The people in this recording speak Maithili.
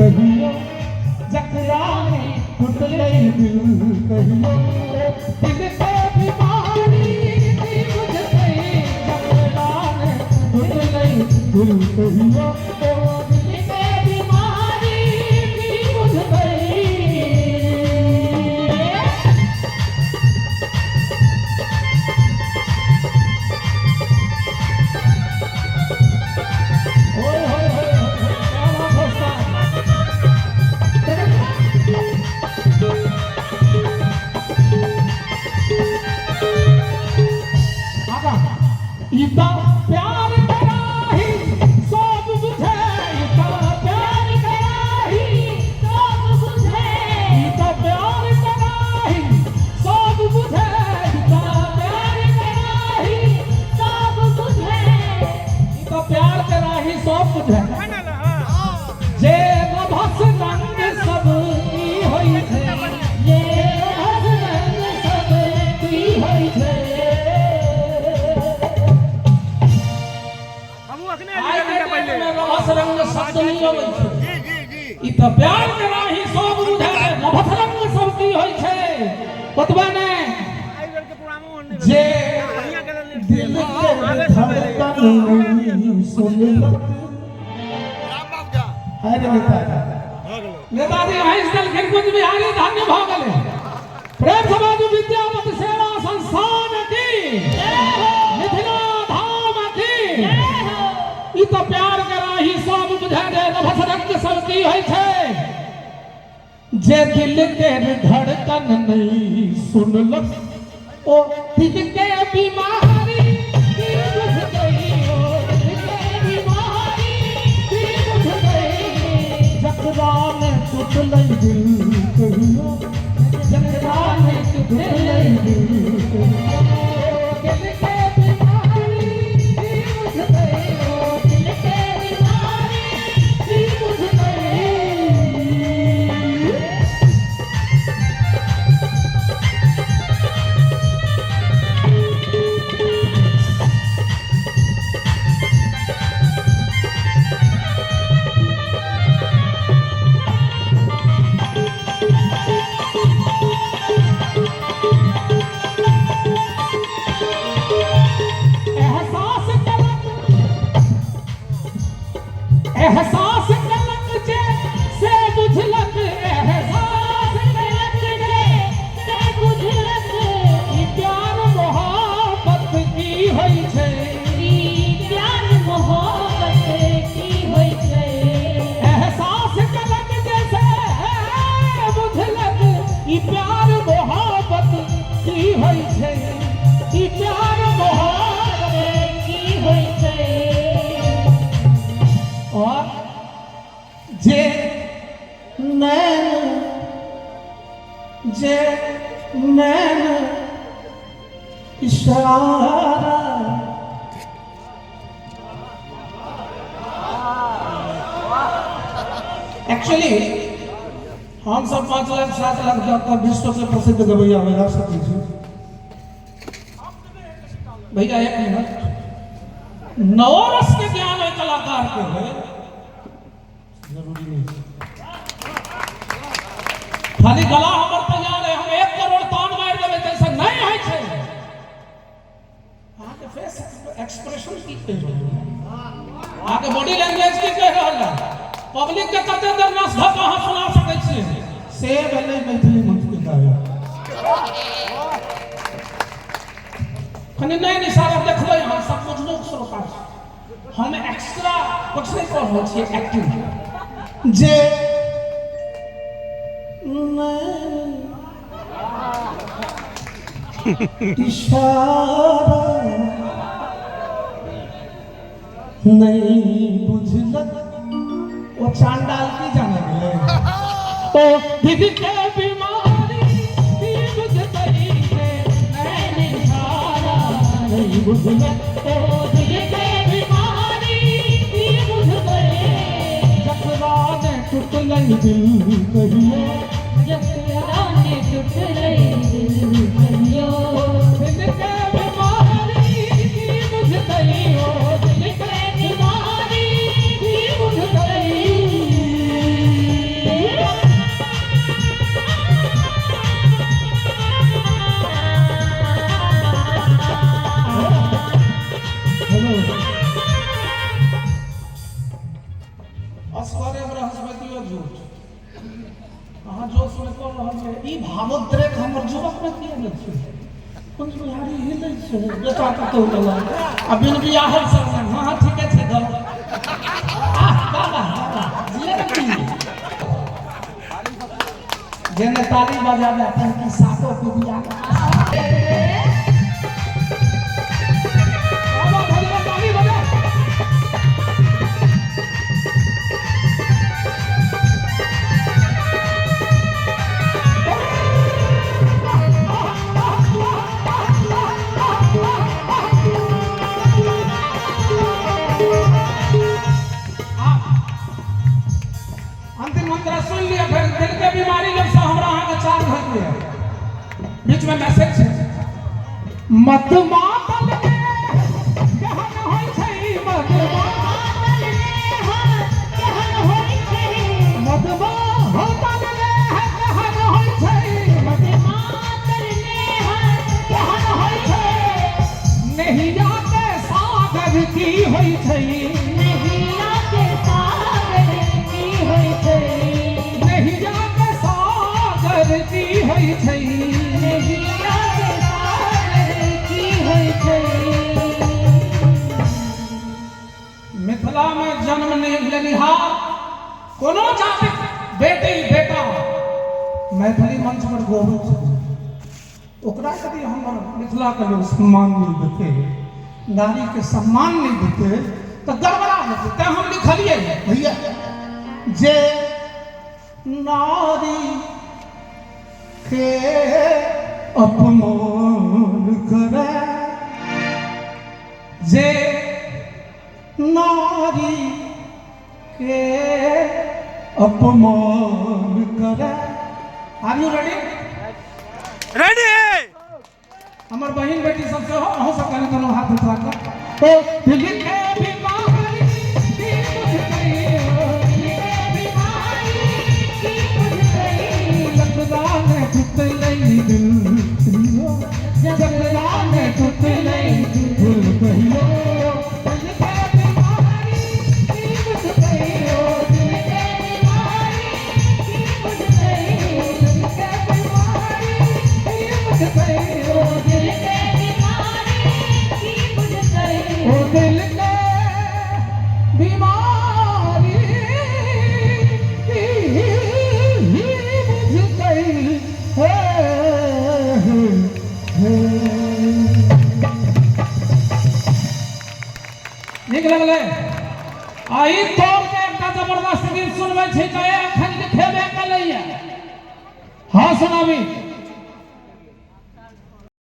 कहियो, जकरा ने टूटलै दिल कहियो, दिल के बीमारी की बुझतै, जकरा ने टूटलै दिल कहियो, दिल के बीमारी की बुझतै। ओए होए होए होए, क्या बात है उस्ताद। आगा ई त प्यार कराही सब बुझे, ई त प्यार कराही सब बुझे, ई त प्यार कराही सब बुझे, ई त प्यार कराही सब बुझे, ई त प्यार कराही सब बुझे, जे नभस रंग सब की होइ छै, जे नभस रंग सब की होइ छै। हमहूँ अखने आइ एलियै के कनिटा डेट पहिले। में नभस रंग शब्द नहि अबै छै। जी जी जी। ई तऽ प्यार के राही सब बुझे, नभस रंग सब की होइ छै। ओतबे ने एहि बेर के प्रोग्रामो ओहन नहि जे भेलै। बढ़िआँ केलनि। दिल के धड़कन नहीं सुनलक। अरे नेताजी, नेताजी हँसि देलखिन, कुंज बिहारी धन्य भऽ गेलै। प्रेम समाज विद्यापति सेवा संस्थान की, मिथिला धाम की। ई तऽ प्यार के राही सब बुझे, जे नभस रंग सब की होइ छै, जे दिल के धड़कन नहीं सुनलक, ओ दिल के बीमारी की बुझ गई, ओ दिल के बीमारी की बुझ गई, जकरा ने टूटलै दिल कहियो, जकरा ने टूटलै दिल कहियो, दिल के बीमारी की बुझ गई, ओ दिल के बीमारी की बुझ गई। एहसास कलक, एहसास कलक जे से बुझलक, एहसास कलक जे से बुझलक, ई प्यार मोहब्बत की होइ छै, ई प्यार मोहब्बत की होइ छै, एहसास कलक जे से बुझलक, ई प्यार मोहब्बत की होइ छै, ई प्यार मोहब्बत की होइ छै। और जे नैन, जे नैन इशारा एक्चुअली हम सब 5 लाख 7 लाख दऽ कऽ विश्व के प्रसिद्ध गवैया बजा सकै छी। भैया एक मिनट, नौ रस के ज्ञान ओहि कलाकार के है जरूरी नहीं छै। खाली गला हमर तैयार है, हम 1 करोड़ तान मारि देबै तैसे नहि होइ छै। अहाँके फेस एक्सप्रेशन की कहि रहल है, अहाँके बॉडी लैंग्वेज की कहि रहल है, पब्लिक के कते देर नस धऽ कऽ अहाँ सुना सकै छियै, से भेलै मैथिली मंच के गायक। कनि नहि इशारा देखबै अहाँ सब बुझलुक श्रोता छी, हम एक्स्ट्रा कुछ नहि कऽ रहल छियै एक्टिंग जे इशारा नहीं बुझलक, ओ चांडाल की जाने गेलै, ओ दिल के बीमारी की बुझतै से नैन इशारा नहीं बुझलक, ओ दिल के बीमारी की बुझतै, जकरा ने टूटलै दिल कहियो, जकरा ने टूटलै दिल कहियो, दिल के बीमारी की बुझतै, ओ दिल के बीमारी की बुझतै। असगरे बृहस्पतियो झूठ। अहाँ जोशमे कऽ रहल छियै ई भावोद्रेक हमर युवकमे किए नहि छै? कुंज बिहारी हिलै छै बेटा कतहु गेलक आ बिन बियाहल सब हँ हँ ठीके छै दऽ आह बाबा बाबा जिए ने की जेने ताली बजाबे अपन की सातो के बियाह। बाबा भैया ताली बजा। अंतिम मंत्र सुन लिअ, फेर दिल के बीमारी जब से हमरा अहाँके चार भऽ गेल बीच में मैसेज छै मत मातल के केहन होइ छै मत मातल नेह केहन होइ छै मत मातल नेह केहन होइ छै मत मातल नेह केहन होइ छै नहिया के सागर की होइ छै नहिया के सागर की होइ छै नहिया के सागर की होइ छै नहिया के सागर की होइ छै। मिथिला में जन्म लेनिहार कोनो जातिक बेटी बेटा मैथिली मंच पर गबै छै, ओकरा यदि हमर मिथिला के लोग सम्मान नहि देतै, नारी के सम्मान नहि देतै तऽ गड़बड़ा जेतै। तैं हम लिखलियै भैया जे नारी के अपमान करे, जे नारी के अपमान करे। Are you ready? Ready. हमर बहिन बेटी सब सेहो अहूँ सब कनि दुनू हाथ उठा कऽ ओ दिल के बीमारी की बुझतै, दिल के बीमारी की बुझतै, जकरा ने टूटलै दिल कहियो, जकरा ने टूटलै दिल कहियो, दिल के बीमारी की बुझतै, दिल के बीमारी की बुझतै, दिल के बीमारी की बुझतै, ओ दिल के बीमारी की बुझतै, ओ दिल के बीमारी की बुझतै। हे हे हे नीक लगलै। आ ई तोड़ के एकटा जबरदस्त गीत सुनबै छी तऽ एखन लिखेबे केलैया। हाँ सुनाबी।